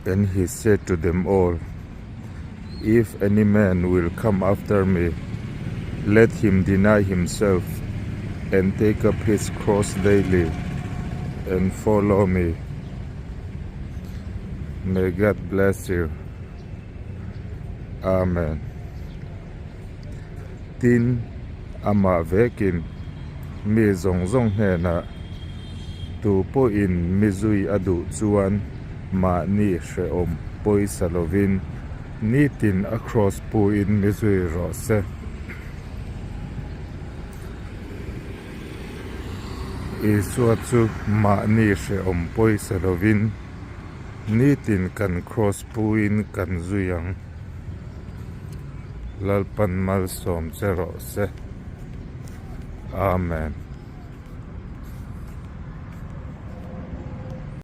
And he said to them all, If any man will come after me, let him deny himself and take up his cross daily and follow me. May God bless you. Amen. Tin, amah vekin mi zawng zawng hnenah tu pawhin mi zui a duh chuan mahni hrehawm pawisa lovin nitin a kraws puin mi zui rawh se. Isua chu mahni hrehawm pawisa lovin nitin kan kraws puin kan zui ang. Lalpan malsawm che rawh se. Amen.